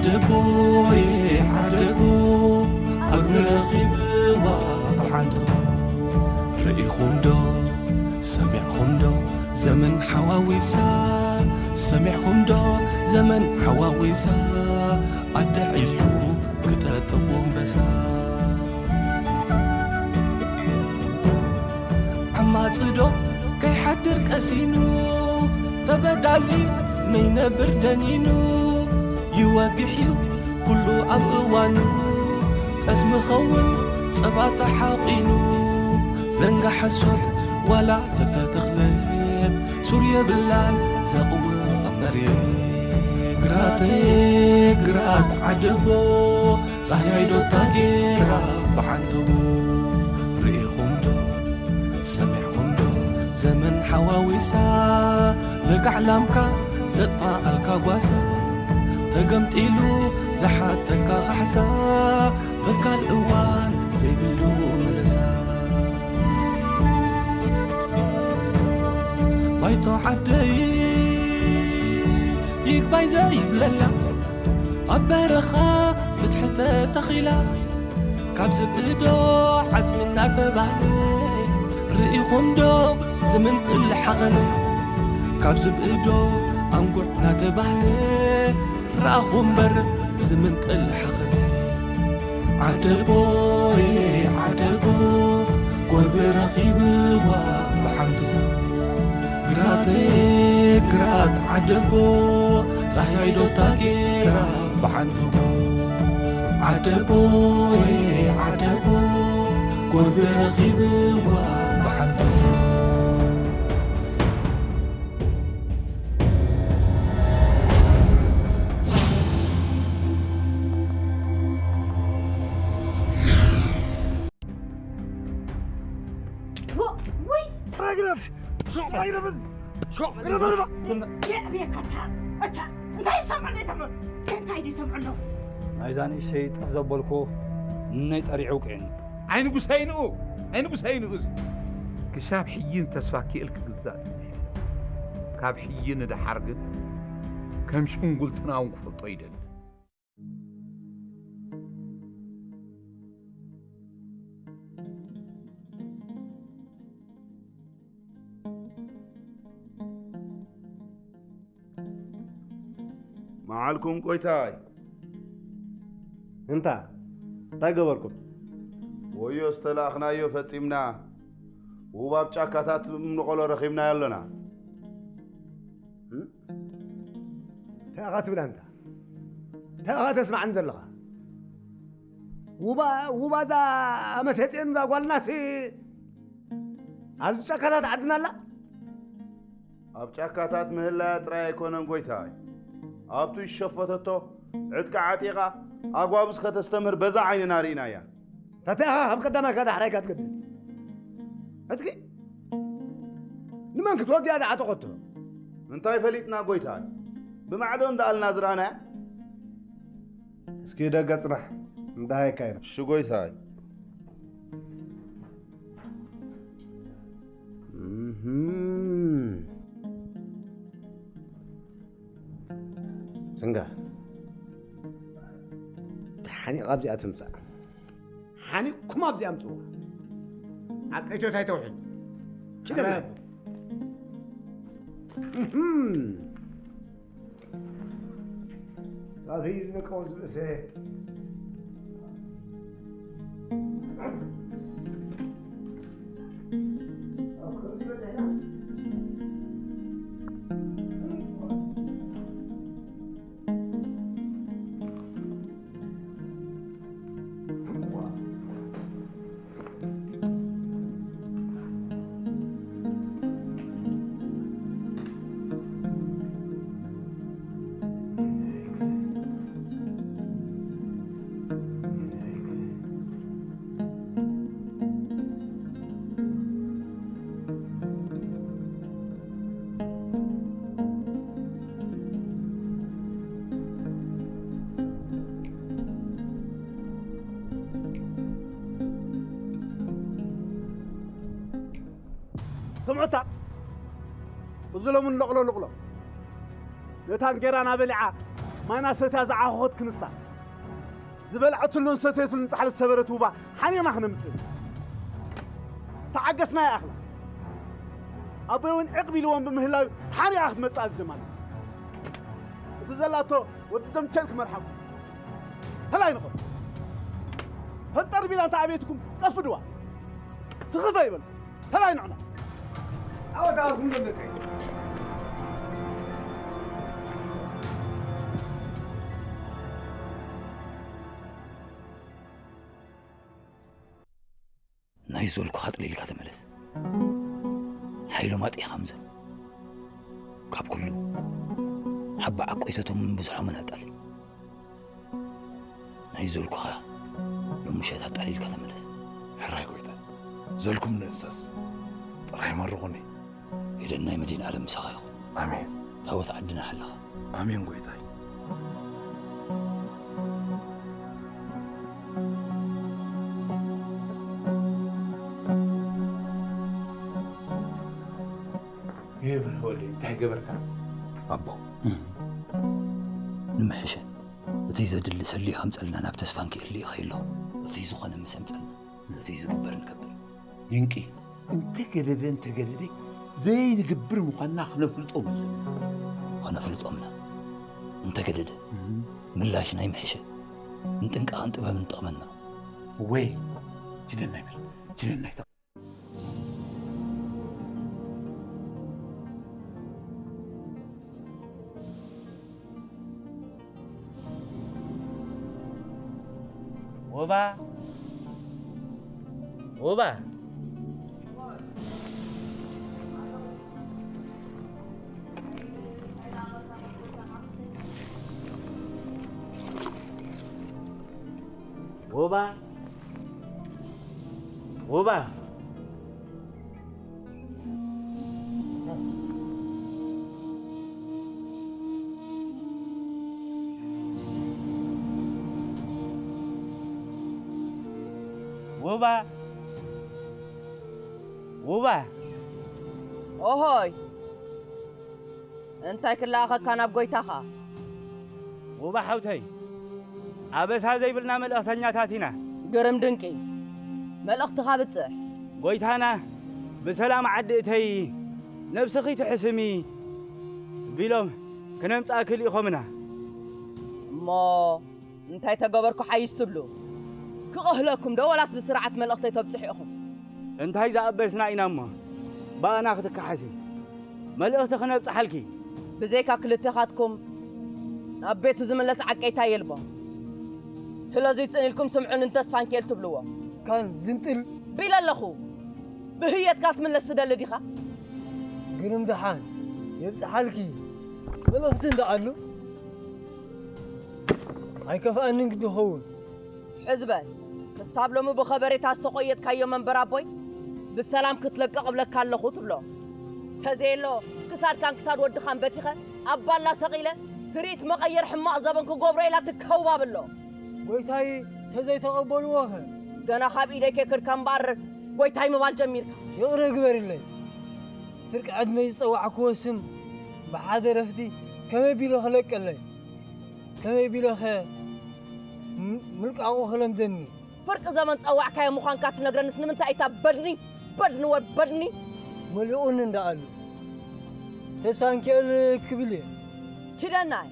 ዓደቦየ ዓደቦ፣ ኣብ ረኺብዋ ብሓንቶ። ርኢኹም ዶ ሰሚዕኹም ዶ ዘመን ሓዋዊሳ? ሰሚዕኹም ዶ ዘመን ሓዋዊሳ? ኣደ ዒሉ ክጠጥቦ ኣንበሳ። ዓማጺ ዶ ከይሓድር ቀሲኑ፣ ተበዳሊ ነይነብር ደኒኑ። ይወግሕ እዩ ኩሉ ኣብ እዋኑ፣ ጠስሚ ኸውን ጸባ ተሓቒኑ። ዘንጋ ሓሶት ዋላ ተተተኽለት፣ ሱር የብላን ዘቕውም ኣብ መሬት። ግራተይ ግራት ዓደቦ፣ ጻህያይ ዶ ታጌራ ብዓንተቦ። ርኢኹም ዶ ሰሚዕኹም ዶ ዘመን ሓዋዊሳ? ለጋዕ ላምካ ዘጥፋኣልካ ጓሳ፣ ተገምጢሉ ዝሓተካ ካሕሳ፣ ተካል እዋን ዘይብሉ ምልሳ። ባይቶ ዓደይ ይግባይ ዘይብለላ፣ ኣብ በረኻ ፍትሒ ተተኺላ፣ ካብ ዝብኢ ዶ ዓጽሚ እናተባህለ፣ ርኢኹም ዶ ዝምንጥል ሓኸነ? ካብ ዝብኢ ዶ ኣንጉዕ እናተባህለ፣ ረኣኹ እምበር ዝምንጥል ሓኸነ። ዓደቦየ ዓደቦ፣ ጎርቢ ረኺብዋ ብሓንቶ። ግራተይ ግራት ዓደቦ፣ ጻህያይ ዶ ታጌራ ብሓንቶ። ዓደቦየ ዓደቦ፣ ጎርቢ ረኺብዋ ብሓንቶ። ትቦ፣ ወይ! ኣይግረፍ! ሱቕ ኣይግረፍን! ሱቕ! ግረፍ! የዕብየካ እታ፣ እታ፣ እንታይ ይሰምዑ፣ እንታይ ይሰምዑ? እንታይ ይሰምዑ ኣለዉ? ናይዛ ንእሽተይ ጠፍ ዘበልኩ፣ ንነይ ጠሪዑ ውቅዕኒ። ኣይንጉስ ኣይንኡ፣ ኣይንጉስ ኣይንኡ እዚ። ክሻብ ሕይን ተስፋ ክእል ክግዛእ ጽኒሕ። ካብ ሕይን ንደሓር ግን ከም ሽንጉልትና እውን ክፈልጦ ይደሊ። መዓልኩም ቆይታይ። እንታ፣ እንታይ ገበርኩም? ወዮ ዝተላእኽናዮ ፈጺምና። ውባብ ጫካታት እምንቆሎ ረኺብናዮ ኣሎና። እንታይ ኢኻ ትብል ኣንታ? እንታይ ኢኻ ተስማዕን ዘለኻ? ውባ፣ ውባ እዛ ኣመተጼን እዛ ጓልናሲ ኣብዚ ጫካታት ዓድና ኣላ? ኣብ ጫካታት ምህላያ ጥራይ ኣይኮነን ጎይታይ። ኣብቱ ዝሸፈተቶ ዕጥቂ ዓጢቓ ኣጓብዝ ከተስተምህር በዛ ዓይንና ርኢናያ። እንታይ ኢኻ ካብ ቀዳማይ ካብ ዳሕራይ እካ ትገድል? ዕጥቂ ንመን ክትወግያ ዝዓጠቐቶ? እንታይ ፈሊጥና ጎይታይ? ብማዕዶ እንዳኣልና ዝረኣናያ። እስኪ ደገ ጽናሕ፣ እንዳሃይካ ኢና። እሺ ጎይታይ። እህም። ስንጋ፣ ተሓኒቕ ኣብዚኣ ትምጻእ። ሓኒቕኩም ኣብዚኣ ኣምጽእዋ። ዓቀይቶት ኣይተውሕድ። ኪደና። ኣነ። እህም። ካብ ህይዝ ንቀው ዝበሰ። ስምዑታ፣ እዚ ሎሚ ንለቕሎ ልቕሎ ነታ እንጌራና በሊዓ ማይ ናሰትያ ዝዓኾኸት ክንሳ፣ ዝበልዐትሉን ሰተየትሉን ጻሕሊ ዝሰበረት ውባ ሓኒቕና ክነምጽእ ዝተዓገስና ይኣኽላ። ኣቦይ እውን ዕቕብ ኢልዎም ብምህላዩ ሓኒቓ ክትመጽእ ኣዚዘ ማለት እዩ። እቲ ዘላቶ ወዲ ዘምቸል ክመርሓኩም። ተላይ ንኸ ፈንጠር ቢላ እንተ ኣቤትኩም ጠፍድዋ። ስኽፈ ይበል። ተላይ ንዕና። ኣወዳኹም ዘለቀይ። ናይ ዞልኩኻ ጥሊልካ ተመለስ። ሓይሎም ኣጥኢኻ ምዘን። ካብ ኩሉ ሓባ ዓቆይተቶምን ብዝሖምን ኣጣልል። ናይ ዞልኩኻ ሎምሸት ኣጣሊልካ ተመለስ። ሕራይ ጎይታ፣ ዘልኩም ንእሰስ። ጥራይ መርቑኒ። ሄደን ናይ መድህን ዓለም ምሳኻ ይኹን። ኣሜን። ታቦት ዓድና ሓለኻ። ኣሜን ጎይታይ። ይብርህ ወደይ፣ እንታይ ገበርካ? ኣቦ፣ እም። ንምሕሸ፣ እቲ ዘድሊ ሰልዩ ከምጸልና ናብ ተስፋንኪኤል ልኢኸዮ ኣለኹ። እቲ ዝኾነ ምስ ኣምጸልና፣ እቲ ዝግበር ንገብር። ድንቂ። እንተገደደ እንተገደደ ዘይንግብር ምዃንና ክነፍልጦም ኣለና። ክነፍልጦምና። እንተገደደ፣ እም። ምላሽ ናይ ምሕሸ። ንጥንቃቐን ጥበብን ጠቕመና። ወይ፣ ጅደና ይበል፣ ጅደና ይበል። ወባ፣ ወባ። ወባ፣ ወባ። ወባ፣ ወባ። ኦሆይ፣ እንታይ ክለኣኸካ ናብ ጎይታኻ? ውባ ሓውተይ፣ ኣበሳ ዘይብልና መልእኽተኛታት ኢና። ግርም ድንቂ፣ መልእኽትኻ ብጽሕ። ጎይታና፣ "ብሰላም ዓዲ እተይ፣ ነብስኺ ትሕስሚ" ቢሎም ክነምጻእኪ ልኢኾምና። እሞ እንታይ ተገበርኩ ሓይሽ ትብሉ? ክቕህለኩም ዶ ወላስ ብስርዓት መልእኽተይ ተብጽሑ ኢኹም? እንታይ ዝኣበስና ኢና እሞ ብኣና ክትከሓሲ? መልእኽቲ ክነብጽሓልኪ። ብዘይካ ክልተኻትኩም ናብ ቤቱ ዝምለስ ዓቀይታ የልቦ። ስለዚ ጽን ኢልኩም ስምዑንን ተስፋንኪኤል ትብልዎ። ካን ዝንጥል ቢለ ኣለኹ። ብህየትካ ክትምለስ ትደሊ ዲኻ? ግርም ደሓን የብጽሓልኪ። መልእኽቲ እንዳ ኣሉ ኣይከፍኣንን ግዲ ኸውን። ሕዝበ፣ ክሳብ ሎሚ ብኸበሬታ ዝተቖየጥካዮ መንበር ኣቦይ ብሰላም ክትለቅቕ እብለካ ኣለኹ ትብሎ። ተዘየሎ ክሳድካን ክሳድ ወድኻን በቲኸ ኣብ ባላ ሰቒለ ትርኢት መቐየር ሕማቕ ዘበን ክገብሮ ኢላ ትከውባብ ኣሎ። ጎይታይ ተዘይተቐበልዎኸ? ገና ካብ ኢደይ ከይከድካ እምበኣር ጎይታይ ምባል ጀሚርካ። ይቕረ ግበርለይ። ፍርቂ ዕድመይ ዝጸዋዕክዎ ስም ብሓደ ረፍቲ ከመይ ቢሎ ክለቀለይ? ከመይ ቢሎኸ ም-፣ ምልቃቑ ክለምደኒ? ፍርቂ ዘመን ጸዋዕካዮ ምዃንካ ትነግረንስ ንምንታይ እታ በድኒ፣ በድኒ ወ-፣ በድኒ? መሊቑኒ እንዳ ኣሉ። ተስፋ እንኪእል ክብል እየ። ኪደናይ፣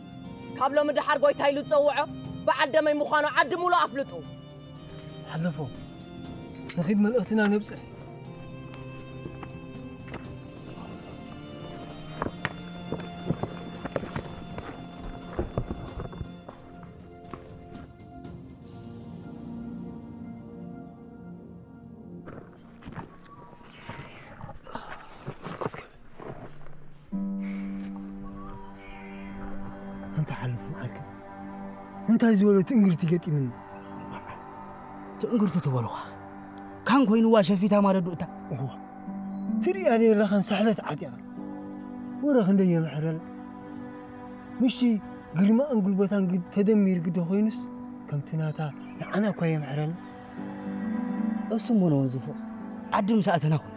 ካብ ሎሚ ደሓር ጎይታ ኢሉ ዝጸውዖ በዓል ደመይ ምዃኑ ዓዲ ሙሉእ ኣፍልጡ። ሓለፎ፣ ንኺድ መልእኽትና ነብጽሕ። ኣንታ ሓለፎ ዓርከይ፣ እንታይ ዝበለ ትእንግርቲ ገጢምኒ? ትእንግርቱ ትበልኳ ካን ኮይንዋ ሸፊታ ማረዱ እታ። እዋ፣ ትርእያ ዶ የለኻን ሳሕለት ዓጢቓ? ወረ ክንደይ የምሕረላ። ምሽ ግርማኣን ጉልበታን ግድ ተደሚሩ ግደ ኮይኑስ፣ ከምቲ ናታ ንዓና እኳ የምሕረላ። እሱ እሞ ነወዝፎ። ዓዲ ምስ ኣተና ኩን።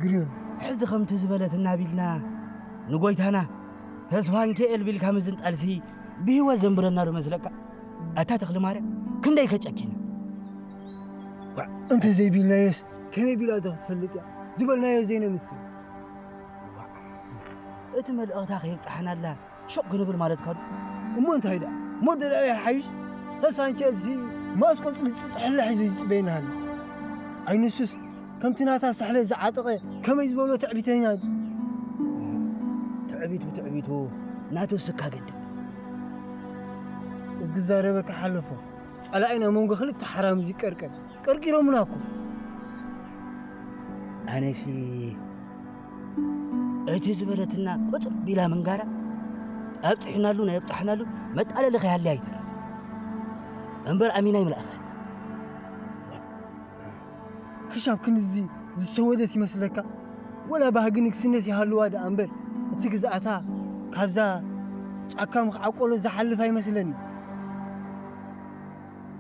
ግርም። ሕዚ ከምቲ ዝበለት እናቢልና ንጎይታና ተስፋ እንኪኤል ቢልካ ምዝንጣልሲ ብህይወት ዘንብረና ዶ መስለካ? ኣታ ተኽለ ማርያም፣ ክንደይ ከጨኪና። እንተ ዘይቢልናዮስ ከመይ ቢላ ዶ ክትፈልጥ እያ? ዝበልናዮ ዘይነምስል። እቲ መልእኽታ ከይብጻሕናላ ሹቕ ክንብል ማለትካ ዶ? እሞ እንታይ ደኣ? እሞ ደኣ ይሓይሽ? ተስፋ ንቸልሲ ማስ ቆጽሊ ዝጽሕላ ሒዙ ይጽበየና ኣሎ። ኣይ ንሱስ ከምቲ ናታ ሳሕለ ዝዓጠቐ ከመይ ዝበሎ ትዕቢተኛ እዩ። ትዕቢት ብትዕቢቱ ናቱ ስካ ገድል። እዝጊ ዛረበካ ሓለፎ። ጸላኢና መንጎ ክልተ ሓራምዝ ይቀርቀር። ቀርቂሮምና እኮ። ኣነሲ እቲ ዝበለትና ቁጥብ ቢላ ምንጋራ ኣብጽሕናሉ ናይ ኣብጽሕናሉ መጣለሊ ከይሃልያ ኣይተረፍ እምበር ኣሚና ይምልኣኻ። ክሻብ ክንዚ ዝሰወደት ይመስለካ? ወላ ባህጊ ንግስነት ይሃልዋ ደኣ እምበር፣ እቲ ግዝኣታ ካብዛ ጫካ ምኽዓቆሎ ዝሓልፍ ኣይመስለኒ።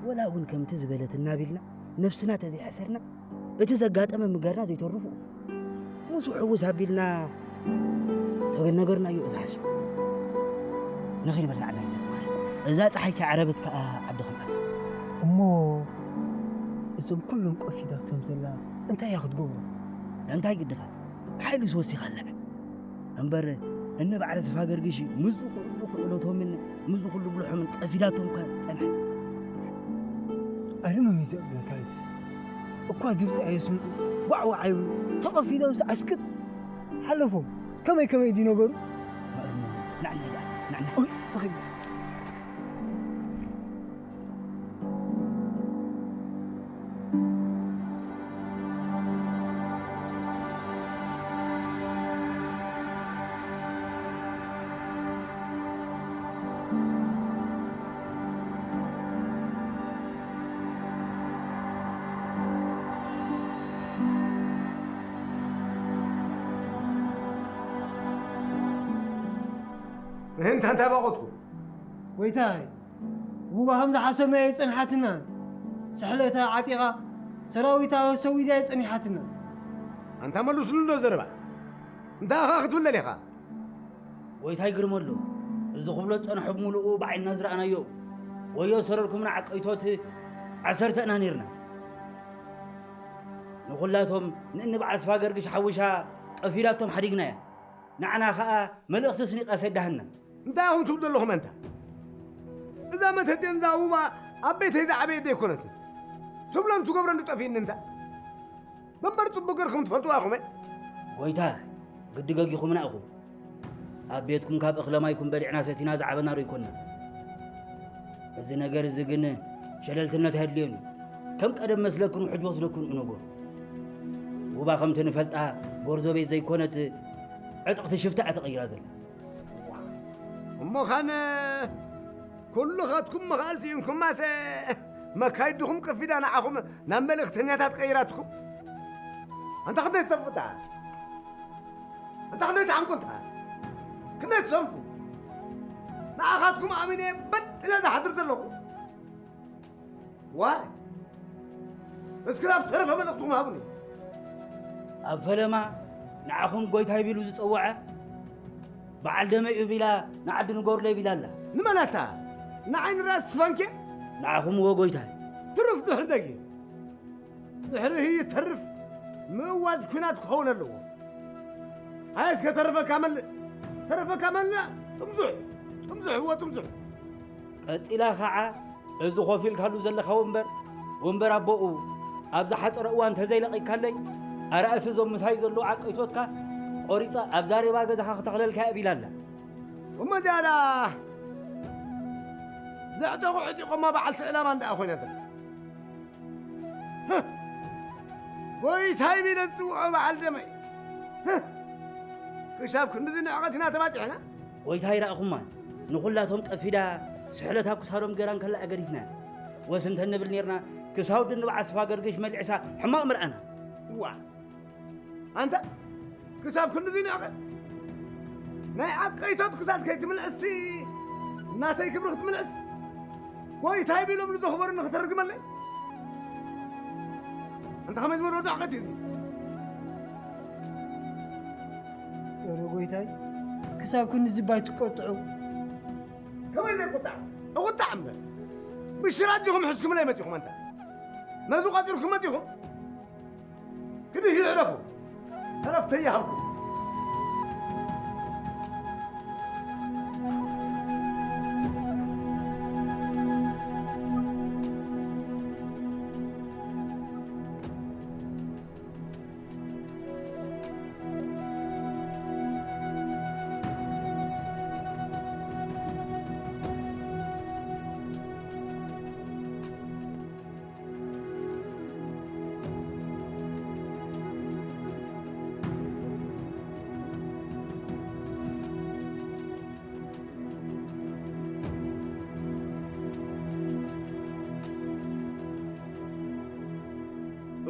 ወላ እውን ከምቲ ዝበለት እናቢልና ነብስና ተዘይሐሰርና፣ እቲ ዘጋጠመ ምገርና ዘይተርፉ። ምስ ሕውስ ኣቢልና ተገነገርናዮ እዛ ሓሻ። ንኺድ በል ንዓና ይዘት ማለት። እዛ ጸሓይ ከዓረበት ከኣ ዓዲ ኸምኣት። እሞ እዞም ኩሎም ቆፊዳቶም ዘላ እንታይ እያ ክትገብሩ? እንታይ ግድኻ? ሓይሉ ዝወሲኻ ኣለዐ። እምበር እኒ በዓል ተፋገርግሽ ምስ ዝኽእሉ ክእለቶምን ምስ ዝኽሉ ብልሖምን ቀፊዳቶም እኳ ጸንሐ። ኣርምም እዩ ዘብለካ እዚ። እኳ ድምፂ ኣየስምዑ፣ ዋዕዋዕ ኣይብሉ። ተቐፊዶም ሰዓስክት ሓለፎም። ከመይ ከመይ ድዩ ነገሩ? ንዕና ደኣ፣ ንዕና። ኦይ፣ ተኸይዱ። እንታ እንታይ ባቆትኩ? ጎይታይ፣ ውባ ከም ዝሓሰብናዮ ኣይጸንሓትናን። ስሕለታ ዓጢቓ፣ ሰራዊታ ሰዊዳ ኣይጸኒሓትናን። ኣንታ መልሱሉ እንዶ ዘረባ። እንታይ ኢኻ ክትብል ደሊኻ? ጎይታይ ግርመሉ፣ እዚ ክብሎ ዝጸንሐ ብምሉኡ ብዓይንና ዝረኣናዮ። ወዮ ሰረርኩምና ዓቀይቶት ዓሰርተ ኢና ኔርና። ንኹላቶም ንእኒ በዓል ስፋ ገርግሽ ሓዊሻ ቀፊዳቶም ሓዲግናያ። ንዓና ኸኣ መልእኽቲ ስኒቐ ሰዳህና። እንታይ ኢኹም ትብሉ ዘለኹም ኣንታ? እዛ መተቴን እዛ ውባ ኣብ ቤተይ ዝዓበየት ዘይኮነትን። ትብሎን ትገብሮን ጠፊእኒ እንታ። በምበር ጽቡቕ ገርኩም ትፈልጥዋ ኢኹም። ጎይታ፣ ግዲ ገጊኹምና ኢኹም። ኣብ ቤትኩም ካብ እኽለ ማይኩም በሊዕና ሰቲና ዝዓበና ዶ ኣይኮንና? እዚ ነገር እዚ ግን ሸለልትነት ኣየድልዮን እዩ። ከም ቀደም መስለክን ውሕጅ ወስደክን እነጎ። ውባ ከምቲ ንፈልጣ ጎርዞ ቤት ዘይኮነት ዕጥቕቲ ሽፍታ እያ ተቐይራ ዘላ። እሞ ኻን ኩልኻትኩም ምኽኣል ስኢንኩማሰ መካይድኹም ቀፊዳ ንዓኹም ናብ መልእኽተኛታት ቀይራትኩም። ኣንታ ክንደይ ትሰንፉ እንታ? ኣንታ ክንደይ ትሓምቁ እንታ? ክንደይ ትሰንፉ? ንዓኻትኩም ኣሚነ በጥ ኢለ ዝሓድር ዘለኹ። ዋይ! እስኪ ናብ ተረፈ መልእኽትኩም ሃቡኒ። ኣብ ፈለማ ንዓኹም ጎይታይ ቢሉ ዝጸውዐ በዓል ደመ እዩ ቢላ ንዓዲ ንገሩለይ ቢላ ኣላ። ንመን ኣታ? ንዓይ ንራስ ስፋንኬ? ንዓኹም እወ ጎይታይ። ትርፍ ድሕሪ ደጊ። ድሕሪ ህይተርፍ ምእዋጅ ኲናት ክኸውን ኣለዎ። ኣየ እስከ ተረፈካ መልእ፣ ተረፈካ መልእ፣ ጥምዙሕ፣ ጥምዙሕ፣ እወ ጥምዙሕ። ቀጺላ ኸዓ እዚ ኮፍ ኢልካሉ ዘለኻ ወንበር፣ ወንበር ኣቦኡ ኣብ ዝሓጸረ እዋን እንተዘይለቒካለይ፣ ኣራእሲ እዞም ምሳይ ዘለዉ ዓቀይቶትካ ቆሪጸ ኣብ ዛሬባ ገዛኻ ክተኽለልካ እየ ቢላ ኣላ። እሞ እዚኣ ደኣ ዘዕጠቑ ዕጢቖማ በዓልቲ ዕላማ እንድኣ ኮይና ዘላ። ህህ! ጎይታይ ቢለ ዝጽውዖ በዓል ደመይ። ህህ! ክሻብ ክንድዚ ንዕቐት ኢና ተባጺሕና? ጎይታይ ረኣኹማ፣ ንኹላቶም ቀፊዳ ስሕለት ኣብ ክሳዶም ገይራ እንከላ ኣገዲፍና። ወስ እንተ ንብል ኔርና፣ ክሳውዲ ንበዓል ስፋ ገርግሽ መልዒሳ ሕማቕ ምርኣና። እዋ! ኣንታ ክሳብ ክንድዚ ንዕቐት ናይ ዓቀይቶት ክሳድ ከይትምልዕሲ ናተይ ክብሪ ክትምልዕስ ጎይታይ ቢሎም ንዘኽበሩኒ ከተርግመለይ? ኣንታ ከመይ ዝበለ ወዲ ዓቐት እዩ እዚ? ኧረ ጎይታይ ክሳብ ክንድዚ ባይ ትቆጥዑ። ከመይ ዘይቁጣዕ? እቁጣዕ እምበር። ብሽራት ዲኹም ሕዝኩምለይ መጺኹም ኣንታ? ነዚ ቋጺርኩም መጺኹም? ክድህዩ ዕረፉ። ዕረፍቲ ይሃብኩም።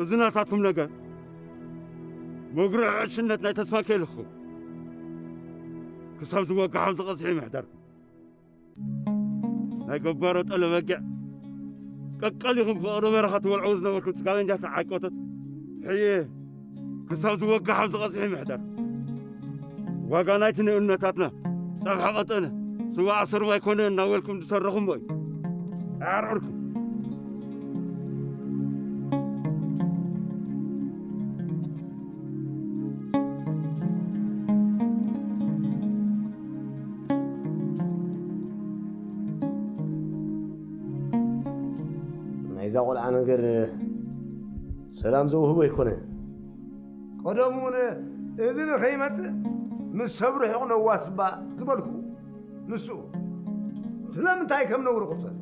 እዚ ናታትኩም ነገር መጉርዒ ዕሽነት ናይ ተስፋ ከይልኽኹም ክሳብ ዝወግሕ ኣብዚ ቀዝሒ ምሕዳርኩም። ናይ ገባሮ ጠለ በጊዕ ቀቀሊኹም ፍቕሪ በረኻ ትበልዕዎ ዝነበርኩም ጽጋበኛታት ዓቆተት ሕየ ክሳብ ዝወግሕ ኣብዚ ቀዝሒ ምሕዳር። ዋጋ ናይቲ ንእነታትና ጸብሒ ቀጠነ ስዋ ዓሰርም ኣይኮነ እናበልኩም ዝሰረኹሞ እዩ። ኣዕርዕርኩም። ናይዛ ቆልዓ ነገር ሰላም ዘውህቦ ኣይኮነ። ቀደም እውን እዚ ንኸይመጽእ ምስ ሰብ ርሑቕ ነዋስባ ዝበልኩ ንሱ። ስለምንታይ ከም ነውሪ ቁጸር?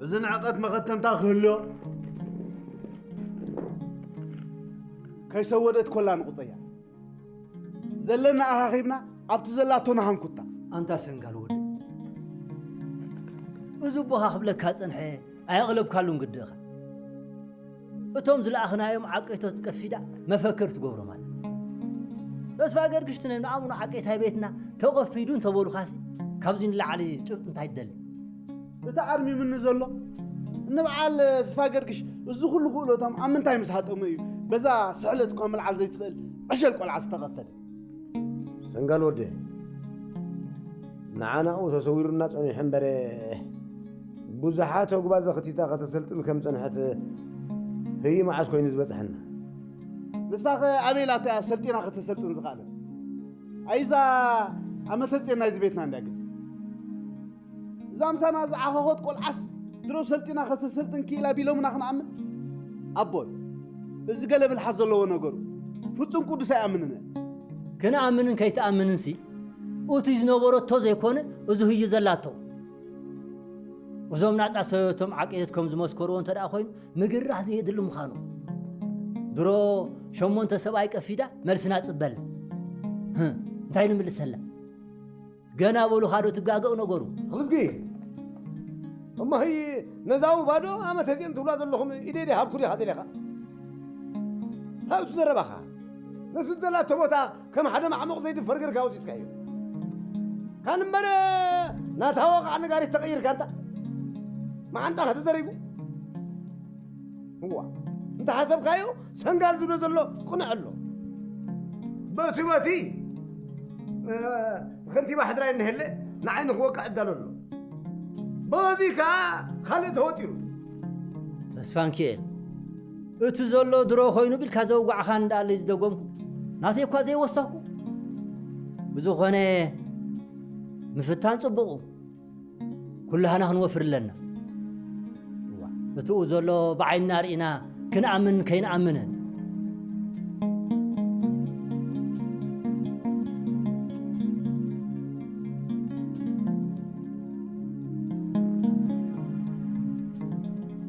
እዚ ንዕቐት መኸተምታ ክህልዮ ከይሰወደት ኮላ ንቁጸያ። ዘለና ኣኻኺብና ኣብቲ ዘላቶ ንሃንኩታ። ኣንታ ሰንጋል ወዲ፣ እዚ ቦኻ ክብለካ ጸንሐ ኣየቕለብካሉን ግዲ ኢኻ። እቶም ዝለኣኽናዮም ዓቀይቶት ቀፊዳ መፈክር ትገብሮም ኣላ። ተስፋ ገርግሽ ትነ ንኣምኖ ዓቀይታይ ቤትና ተቐፊዱ እንተበሉኻሲ ካብዚ ንላዕሊ ጭብጢ እንታይ ትደሊ? እቲ ዓርሚምኒ ዘሎ ንበዓል ተስፋ ገርግሽ እዚ ኩሉ ክእለቶም ኣብ ምንታይ ምስ ሃጠሙ እዩ በዛ ስሕለት እኳ ምልዓል ዘይትኽእል ዕሸል ቆልዓ ዝተቐፈለ? ሰንጋል ወደ ንዓናኡ ተሰዊሩና ጸኒሑ እምበረ ብዙሓት ኣጉባዘ ክቲታ ከተሰልጥን ከም ጸንሐት ህይ መዓስ ኮይኑ ዝበጽሐና? ንሳኸ ኣበይ ኢላታ እያ ሰልጢና ከተሰልጥን ዝኽኣለት? ኣይዛ ኣመተጼን ናይዚ ቤትና እንድያ ግን እዛ ምሳና ዝዓኸኸት ቆልዓስ ድሮ ሰልጢና ከተሰልጥን ክኢላ ቢሎምና ክንኣምን? ኣቦይ፣ እዚ ገለ ብልሓት ዘለዎ ነገሩ ፍጹም ቅዱስ ኣይኣምንን እየ። ክንኣምንን ከይትኣምንንሲ፣ እቲ ዝነበረቶ ዘይኮነ፣ እዚ ህዩ ዘላቶ። እዞም ናጻ ሰበቶም ዓቂደት ከም ዝመስከርዎ እንተ ደኣ ኮይኑ፣ ምግራሕ ዘየድሊ ምዃኑ። ድሮ ሸሞንተ ሰብኣይ ቀፊዳ፣ መልስና ጽበል። ህም፣ እንታይ ንምልሰላ? ገና በሉ ካዶ ትጋገው ነገሩ። ርዝጊ፣ እሞ ህይ ነዛው ባዶ ኣመተ ዜን ትብላ ዘለኹም ኢደይ ዲይ ሃብኩ ዲኻ ደሊኻ? ታውቱ ዘረባኻ። ነቲ ዘላቶ ቦታ ከም ሓደ ማዕሙቕ ዘይድፈር ገርካ ወሲድካዮ። ካን እምበር ናታ ወቕዓ ነጋሪት ተቐይርካ እንታ መዓንጣ ከተዘሪጉ። እዋ፣ እንተ ሓሰብካዮ ሰንጋል ዝብሎ ዘሎ ቅኑዕ ኣሎ። በቲ በቲ፣ እ፣ ከንቲባ ሕድራይ እንሄለ ንዓይ ንኽወቅዕ እዳሎ ኣሎ። በዚ ከኣ ካልእ ተወጢሩ። ተስፋንኪኤል፣ እቲ ዘሎ ድሮ ኮይኑ ቢልካ ዘውጋዕኻን እንዳኣለይ ዝደገምኩ፣ ናተይ እኳ ዘይወሰኽኩ። ብዝኾነ፣ ምፍታን ጽቡቕ። ኩላህና ክንወፍር ኣለና። እዋ፣ እትኡ ዘሎ ብዓይንና ርኢና ክንኣምን ከይንኣምንን።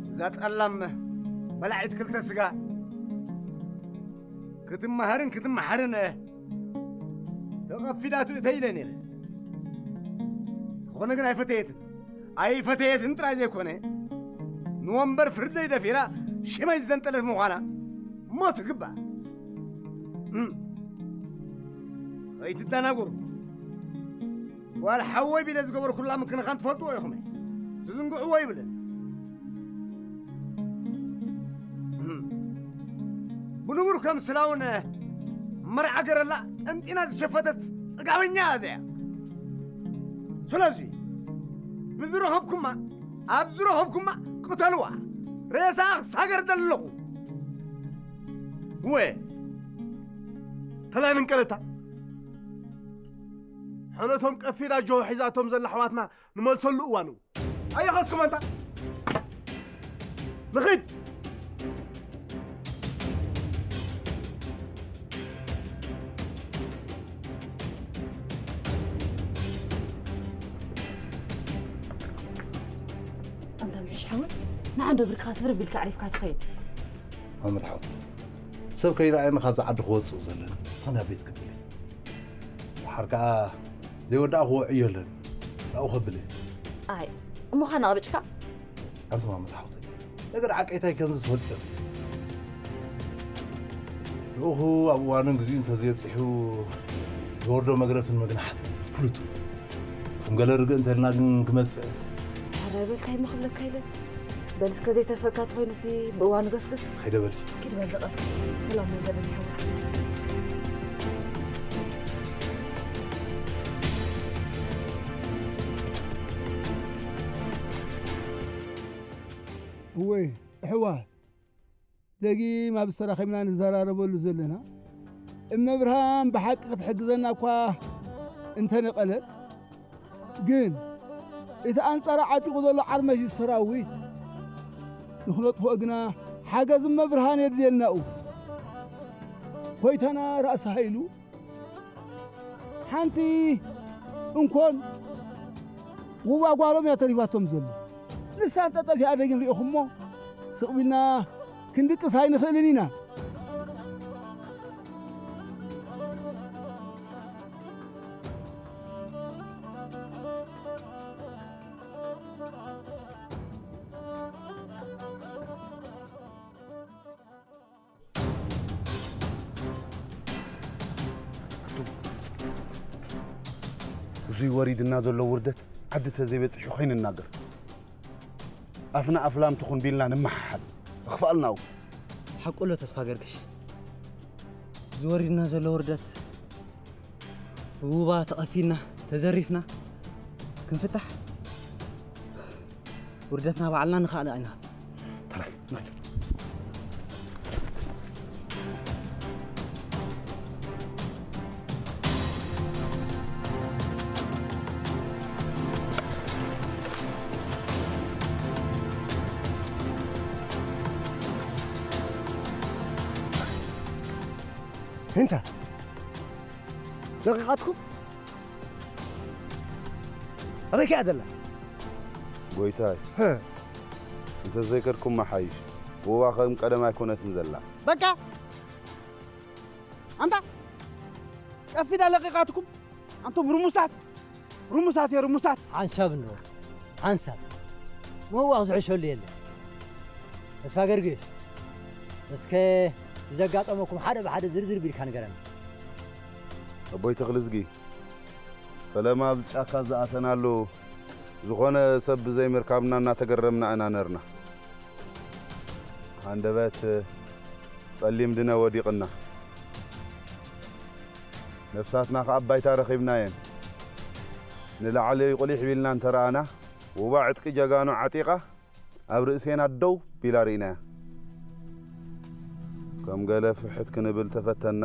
እዛ ጠላም በላዒት ክልተ ስጋ ክትመሃርን ክትመሓርን ተቐፊዳቱ እተይ ኢለ ነይረ። ዝኾነ ግን ኣይፈተየትን። ኣይፈተየትን ጥራይ ዘይኮነ፣ ንወንበር ፍርደይ ደፊራ ሽመይ ዝዘንጠለት ምዃና እሞ ትግባእ። እም። ከይትደናገሩ። ጓል ሓወይ ቢለ ዝገበርኩላ ምክንኻን ትፈልጥዎ ኢኹም። ትዝንግዕዎ ይብልን። እም። ብንቡር ከም ስላውን መርዓ ገረላ ጠንጢና ዝሸፈተት ጽጋበኛ እያ እዚኣ። ስለዚ ብዝረኸብኩማ፣ ኣብ ዝረኸብኩማ ቅተልዋ። ሬሳ ክሳገር ዘለኹ። ወ ተላይ ምንቀለታ። ሕነቶም ቀፊዳ ጆ ሒዛቶም ዘላ ኣሕዋትና ንመልሰሉ እዋኑ። ኣይኸድኩም ኣንታ። ንኺድ። ኣንታ ምሕሽ ሓወይ፣ ንዓንዶ ብርክኻ ስብር ቢልካ ኣዕሪፍካ ትኸይድ። መሓመድ ሓወት፣ ሰብ ከይረኣየኒ ካብዚ ዓዲ ክወጽእ ዘለኒ። ንስኻ ናብ ቤት ክብል። ደሓር ከኣ ዘይወዳእኽዎ ዕዮ ኣለኒ። ናብኡ ከብል እየ። ኣይ፣ እሞ ኻና ቀበጭካ? ኣንቲ መሓመድ ሓወት፣ ነገር ዓቀይታይ ከምዚ ትፈልጥ። ልኡኹ ኣብ እዋኑን ግዜኡ እንተዘየብጺሑ ዝወርዶ መግረፍን መግናሕትን ፍሉጥ እዩ። ከም ገለ ርግእ እንተልና ግን ክመጽእ። ኣረ በል፣ እንታይ እሞ ክብለካ ኢለ። በል እስከ ዘይተርፈካ ተኾይኑሲ ብእዋኑ ገስግስ። ከይደ በል። ኪድ በል ደቐ። ሰላም መንገዲ ዝሓወ። እወይ፣ ኣሕዋት፣ ደጊም ኣብ ዝተራኸብና ንዘራረበሉ ዘለና፣ እመብርሃን ብሓቂ ክትሕግዘና እኳ እንተነቐለት፣ ግን እቲ ኣንጻራ ዓጢቑ ዘሎ ዓርመሽ ሰራዊት ንኽነጥፍኦ ግና ሓገዝ እመብርሃን የድልየና እዩ። ጐይታና ራእሲ ሃይሉ ሓንቲ እንኮን ውባ ጓሎም እያ ተሪፋቶም ዘሎ። ንሳ እንተጠፊኣ ደጊም ርኢኹሞ ስቕ ቢልና ክንድቅስ ኣይንኽእልን ኢና። እዙይ ወሪድና ዘሎ ውርደት ዓዲ ተዘይበፂሑ ከይንናገር፣ ኣፍና ኣፍላም ትኹን ቢልና ንመሓሓል። እኽፍኣልና። ሓቁ ኣሎ ተስፋ ገርግሽ፣ እዚ ወሪድና ዘሎ ውርደት ብውባ ተቐፊና ተዘሪፍና ክንፍታሕ ውርደትና ባዕልና ንኻልእ ኣይንሃብ። ተራይ። እንታ ለቂቓትኩም? ኣበይ ከኣ ዘላ? ጎይታይ፣ እንተዘይከድኩም መሓይሽ። ወዋ ከም ቀደም ኣይኮነትን ዘላ። በቃ! ኣንታ ቀፊዳ ለቂቓትኩም? ኣንቱም ርሙሳት! ርሙሳት እየ፣ ርሙሳት! ሓንሳብ እንሆ፣ ሓንሳብ። ምውዋቕ ዝሕሸሉ የለን። ተስፋ ገርግሽ፣ እስከ እቲ ዘጋጠመኩም ሓደ ብሓደ ዝርዝር ቢልካ ንገረና። ኣቦይ ተኽልዝጊ፣ ፈለማ ኣብዚ ጫካ ዝኣተናሉ ዝኾነ ሰብ ብዘይምርካብና እናተገረምና ኢና ነርና። ሃንደበት ጸሊም ድነ ወዲቕና። ነፍሳትና ከኣ ኣብ ባይታ ረኺብናየን። ንላዕሊ ቁሊሕ ቢልና እንተረኣና፣ ውባ ዕጥቂ ጀጋኑ ዓጢቓ ኣብ ርእሴና ደው ቢላ ርኢናያ። ከም ገለ ፍሕት ክንብል ተፈተና፣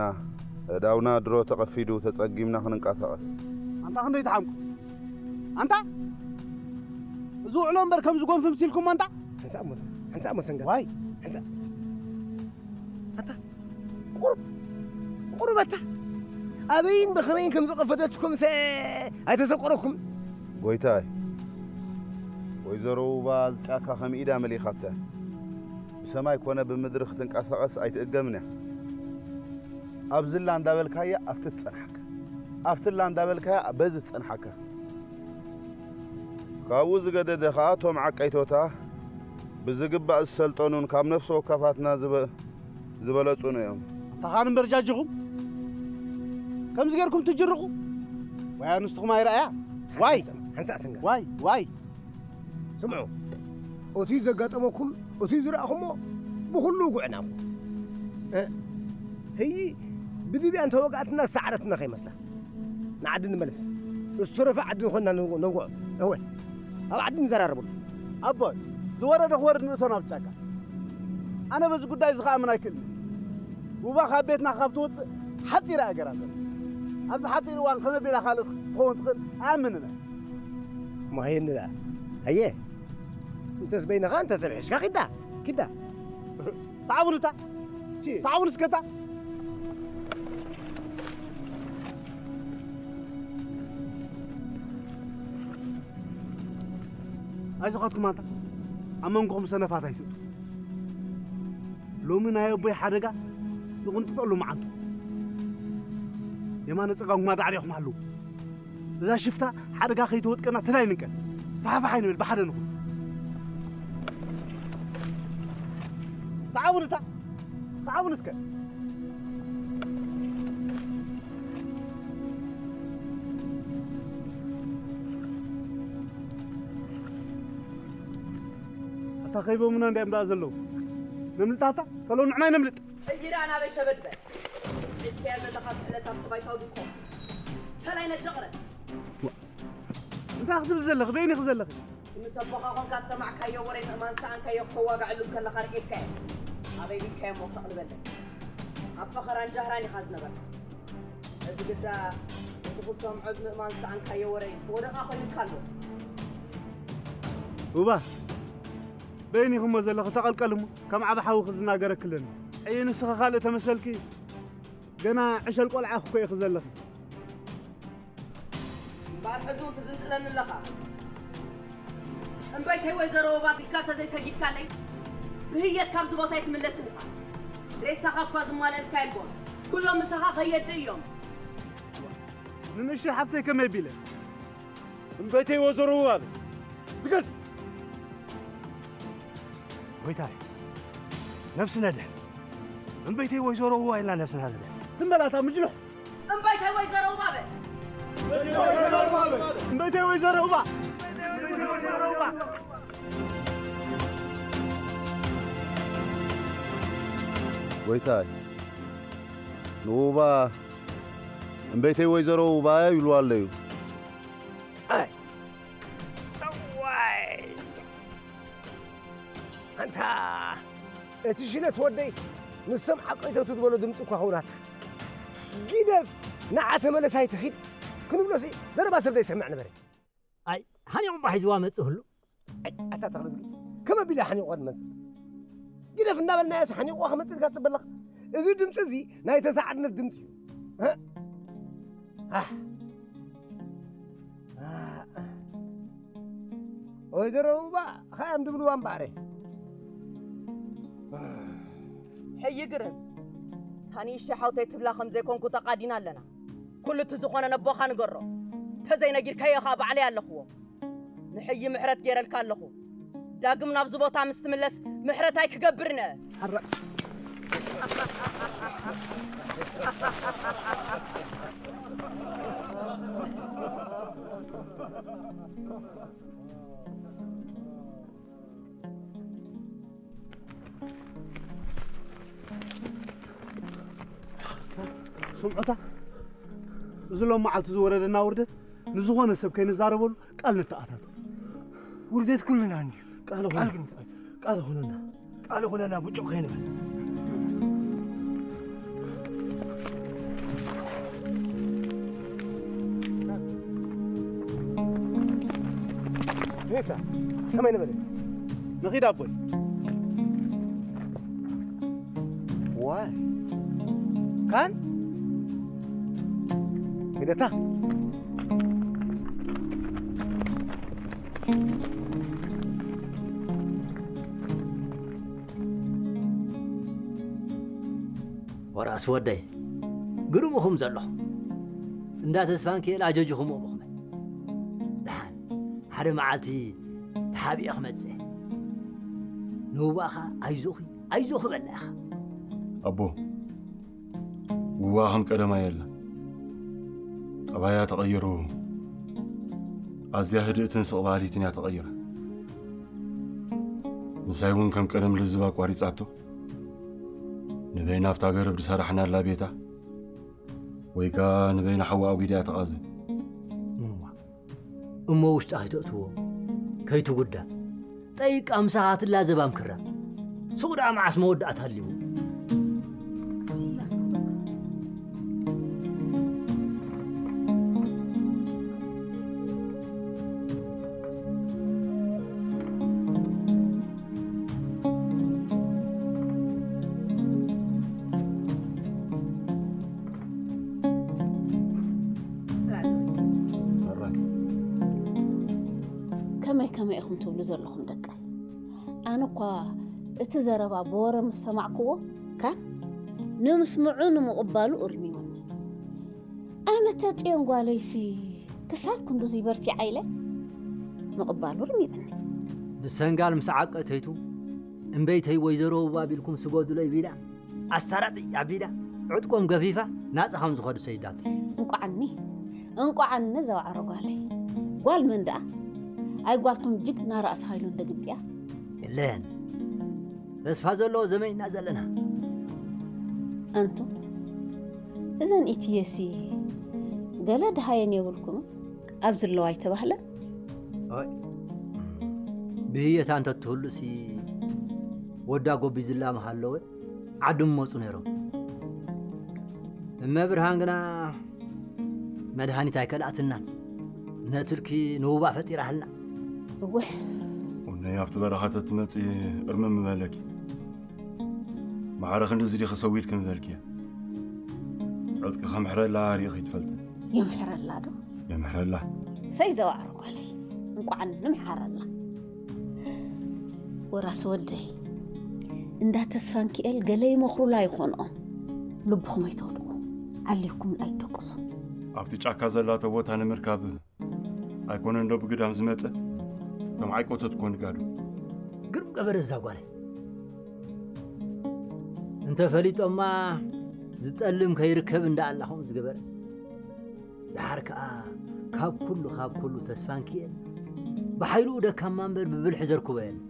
ኣእዳውና ድሮ ተቐፊዱ፣ ተጸጊምና ክንንቀሳቐስ። ኣንታ ክንደይ ተሓምቁ! ኣንታ! እዚ ውዕሎ እምበር ከምዚ ጎንፊ ምሲልኩሞ ኣንታ! ሓንሳእ እሞ፣ ሓንሳእ እሞ ሰንጋ። ዋይ! ሓንሳእ። ኣታ! ቁሩብ! ቁሩብ ኣታ! ኣበይን ብኸመይን ከም ዝቐፈደትኩምሰ ኣይተሰቆረኩም? ጎይታይ፣ ወይዘሮ ውባ ጫካ ከም ኢዳ መሊኻታ። ብሰማይ ኮነ ብምድሪ ክትንቀሳቐስ ኣይትእገምን እያ። ኣብዚ ኣላ እንዳበልካያ ኣብቲ ትጸንሓካ፣ ኣብቲ ኣላ እንዳበልካያ በዚ ትጸንሓካ። ካብኡ ዝገደደ ኸኣ እቶም ዓቀይቶታ ብዝግባእ ዝሰልጠኑን ካብ ነፍሲ ወከፋትና ዝበ-፣ ዝበለጹን እዮም። ኣታ ኻን እምበር ጃጅኹም ከምዚ ጌርኩም ትጅርቑ? ዋይ ኣንስትኹም ኣይረኣያ? ዋይ! ሓንሳእ ሰንጋ። ዋይ! ዋይ! ስምዑ፣ እቱይ ዘጋጠመኩም፣ እቱይ ዝረኣኹሞ ብኹሉ ውጉዕና እሞ። እ፣ ህይ ብድብያ እንተወግኣትና ዝሰዓረትና ከይመስላ። ንዓዲ ንመለስ። ዝተረፈ ዓዲ ንኾንና ንወ-፣ ነውግዖ። እወ፣ ኣብ ዓዲ ንዘራረበሉ። ኣቦይ፣ ዝወረደ ክወርድ ንእቶ ናብ ጫካ። ኣነ በዚ ጉዳይ እዚ ክኣምን ኣይክእልን። ውባ ካብ ቤትና ካብ ትወፅእ ሓፂር ኣገራ ዘሎ። ኣብዚ ሓፂር እዋን ከመይ ኣቢላ ካልእ ክትኸውን ትኽእል? ኣኣምንን እየ። ማየንላ፣ ኣየ፣ እንተስ በይንኻ እንተስ ርሒሽካ ኪዳ፣ ኪዳ። ሰዓቡንታ፣ ቺ። ሰዓቡን እስከታ። ኣይዞኻትኩም ኣንታ፣ ኣብ መንጎኹም ሰነፋት ኣይትእቱ። ሎሚ ናይ ኣቦይ ሓደጋ ዝቕንጥጠሉ መዓልቱ። የማነ ጸጋምኩም ኣዳዕዲኹም ኣለዉ። እዛ ሽፍታ ሓደጋ ከይተወጥቀና ተላይ ንንቀል። ፋሕፋሕ ኣይንበል፣ ብሓደ ንኹን። ሰዓቡን እታ፣ ሰዓቡን እስከ። ኣታ ከይቦምና እንዲያም ደኣ ዘለዉ። ነምልጣታ፣ ከሎ ንዕና ነምልጥ። ሕጂ ደኣ ናበይ ሸበድ በል። ሒዝካዮ ዘለኻ ስእለታት ሰባይታዊ ድንቆ። ተላይ ነጀቕረ። እንታይ ክትብል ዘለኺ? በይንኺ ዘለኺ? ምስ ኣቦኻ ኾንካ ዝሰማዕካዮ ወረ ምእማን ሰኣንካዮ ክተዋግዐሉ ከለኻ ርኤካዮ። ኣበይ ቢልካዮ እሞ ተቕልበለይ። ኣብ ፈኸራን ጃህራን ኢኻ ዝነበርካ። እዚ ግዳ እቲ ክሰምዖ ብምእማን ዝሰኣንካዮ ወረ ወደቓ ኮይኑካ ኣሎ። ሩባ፣ በይን ኢኹሞ ዘለኺ ተቐልቀል እሞ ከም ዓቢ ሓውኺ ዝናገረኪ ኣለኒ። ሕጂ ንስኺ ካልእ ተመሰልኪ፣ ገና ዕሸል ቆልዓ ኢኺ እኮ ኢኺ ዘለኺ። እምበኣር ሕዚ እውን ትዝንጥለኒ ኣለኻ። እምበይተይ ወይዘሮ ውባብ ኢልካ እንተዘይሰጊድካለይ፣ ብህየት ካብዚ ቦታ ኣይትምለስን ኢኻ። ሬሳኻ እኳ ዝማለልካ የልቦን። ኩሎም ምሳኻ ከየድኡ እዮም። ንንእሽተይ ሓፍተይ ከመይ ቢለ? እምበይተይ ወይዘሮ ውባብ፣ ዝገድ! ጎይታይ፣ ነብሲ ነድሕን። እምበይተይ ወይዘሮ ውባ ኢልና ነብስና ነድሕን። ትም በል ኣታ ምጅሉሕ! እምበይተይ ወይዘሮ ውባበ! እምበይተይ ወይዘሮ ውባ! ጎይታይ፣ ንውባ እምበይተይ ወይዘሮ ውባ ይብልዋ ኣለዩ። ኣይ! እዋይ! ኣንታ እቲ ሽለት ወደይ ንሶም ዓቀይተቱ ዝበሎ ድምፂ እኳ ኸውናታ። ግደፍ፣ ንዓ ተመለስ ኣይትኺድ ክንብሎሲ ዘረባ ሰብ ዘይሰምዕ ነበረ። ኣይ፣ ሃኒቑ እባ ሒዝዋ መጽእ ህሉ። ኣይ፣ ኣታ ተኽለዝጊ፣ ከመ ቢላ ሓኒቑዋ ድመጽእ? ግደፍ እንዳበልናዮስ ሓኒቑዋ ክመጽእ ኢልካ ትጽበ ኣለኻ? እዚ ድምጺ እዚ ናይ ተሳዓርነት ድምጺ እዩ። እ? ኣህ። ወይዘሮ ሩባ ኸያም ድብልዋ እምበኣረ። ሕጂ ግርም፣ እታ ንእሽተይ ሓውተይ ትብላ ከም ዘይኮንኩ ተቓዲና ኣለና። ኩሉ እቲ ዝኾነ ነቦኻ ንገሮ። እንተዘይነጊርካዮ ኸኣ ባዕለይ ኣለኽዎ። ንሕጂ ምሕረት ገይረልካ ኣለኹ። ዳግም ናብዚ ቦታ ምስ ትምለስ ምሕረት ኣይክገብርን እየ። ሓራ-፣ ስምዑታ፣ እዚ ሎም መዓልቲ ዝወረደና ውርደት ንዝኾነ ሰብ ከይንዛረበሉ ቃል ንተኣታቶ። ውርደት ኩልና እንድዩ። ቃል ቃል ኹነ-፣ ግን ተኣታቶ። ቃል ኹነና። ቃል ኹነና፣ ብጩቕ ከይንብል። ኔታ፣ ከመይ ንበለ? ንኺድ ኣቦይ። ዋይ። ካን? ሂደታ። ወራስ ወደይ፣ ግርምኹም ዘለኹም። እንዳ ተስፋን ክኤል ኣጀጅኹም እምኹም። ደሓን፣ ሓደ መዓልቲ ተሓቢኤ ክመጽእ። ንውባኻ ኣይዞኺ፣ ኣይዞኺ በላ ኢኻ። ኣቦ፣ ውባ ከም ቀደማ የላ። ጠባያ ተቐይሩ። ኣዝያ ህድእትን ስቕ በሃሊትን እያ ተቐይራ። ምሳይ እውን ከም ቀደም ልዝብ ኣቋሪጻቶ። ንበይና ኣብታ ገረብ ዝሰራሕናላ ቤታ ወይ ከኣ ንበይና ሓዋ ኣጒዳ እያ ተቓዝም። እሞ ውሽጣ ከይተእትዎ፣ ከይትጉዳ። ጠይቃ ምሳኻ ትላዘብ ኣምክራ። ሱቕ ደኣ መዓስ መወዳእታ ኣልዎ። ከመይ ከመይ ኢኹም ትብሉ ዘለኹም ደቀይ? ኣነ እኳ እቲ ዘረባ ብወረ ምስ ሰማዕክዎ፣ ካን ንምስምዑ ንምቕባሉ እርሚሙኒ። ኣነ ተጥየን ጓለይሲ ክሳብ ክንዱዚ በርቲዓ ኢለ ምቕባሉ እርሚሙኒ። ንሰንጋል ምስ ዓቀተይቱ፣ እምበይተይ ወይዘሮ ውብ ኣቢልኩም ስገዱለይ ቢላ፣ ኣሳራጢ ኣቢላ፣ ዕጥቆም ገፊፋ ናጻ ከም ዝኾዱ ሰይዳቶ። እንቋዕኒ፣ እንቋዕኒ ዘዋዕሮ ጓለይ። ጓል መን ደኣ? ኣይ ጓልቶም ጅግና ራእሲ ሃይሉ እንደ ግብያ። የለን። ተስፋ ዘለዎ ዘመን ኢና ዘለና። ኣንቱ፣ እዘን ኢትየሲ ገለ ደሃየን የብልኩም? ኣብዚ ኣለዋ ኣይተባህለን? ኣይ፣ ብህየታ እንተትህሉሲ ወዳ ጎቢዝላ ምሃለወ ዓዲ ምመጹ ነይሮም። እመ ብርሃን ግና መድሃኒት ኣይከልኣትናን። ነትልኪ ንውባ ፈጢራህልና። እወ። ቡነይ ኣብቲ በረኻ ተትመጺ እርምም ምበለኪ። ማዕረ ክንድዚ ዲኺ ሰው ኢልኪ ምበልኪ እየ። ዕጥቂ ከምሕረላ ርኢኺ ትፈልጢ። የምሕረላ ዶ? የምሕረላ። ሰይ ዘዋዕሮ ጓለይ። እንቋዕ ንምሓረላ። ወራስ ወደይ፣ እንዳ ተስፋንኪኤል ገለ ይመኽሩላ ይኾንኦም። ልብኹም ኣይተውድቑ። ዓሊኹም ኣይትደቅሱ። ኣብቲ ጫካ ዘላቶ ቦታ ንምርካብ ኣይኮነን ዶ ብግዳም ዝመጸ? እቶም ዓይቆተት ኮ ንጋዱ። ግርም ገበረ እዛ ጓለይ። እንተ ፈሊጦማ ዝጠልም ከይርከብ እንዳ ኣላ ከምኡ ዝገበረ። ደሓር ከኣ ካብ ኩሉ፣ ካብ ኩሉ ተስፋንኪኤል ብሓይልኡ ደካማ እምበር ብብልሒ ዘርክቦ የለን።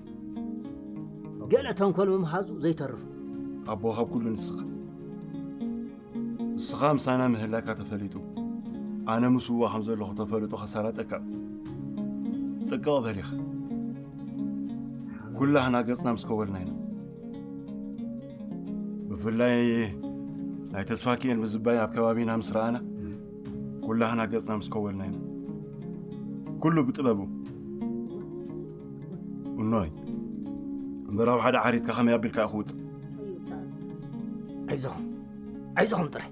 ገለ ተንኮል ምምሃዙ ዘይተርፍ። ኣቦ ካብ ኩሉ ንስኻ። ንስኻ ምሳና ምህላካ ተፈሊጡ፣ ኣነ ምስዋ ከም ዘለኹ ተፈሊጡ ከሰራጠካ። ጥቅቕ በል ኢኻ። ኩላህና ገጽና ምስ ከወልና ኢና። ብፍላይ ናይ ተስፋኪኤል ምዝባይ ኣብ ከባቢና ምስ ረኣና፣ ኩላህና ገጽና ምስ ከወልና ኢና። ኩሉ ብጥበቡ። እኖይ፣ እምበር ኣብ ሓደ ዓሪትካ ከመይ ኣቢልካ ክውጽእ? ኣይዞኹም፣ ኣይዞኹም ጥራይ።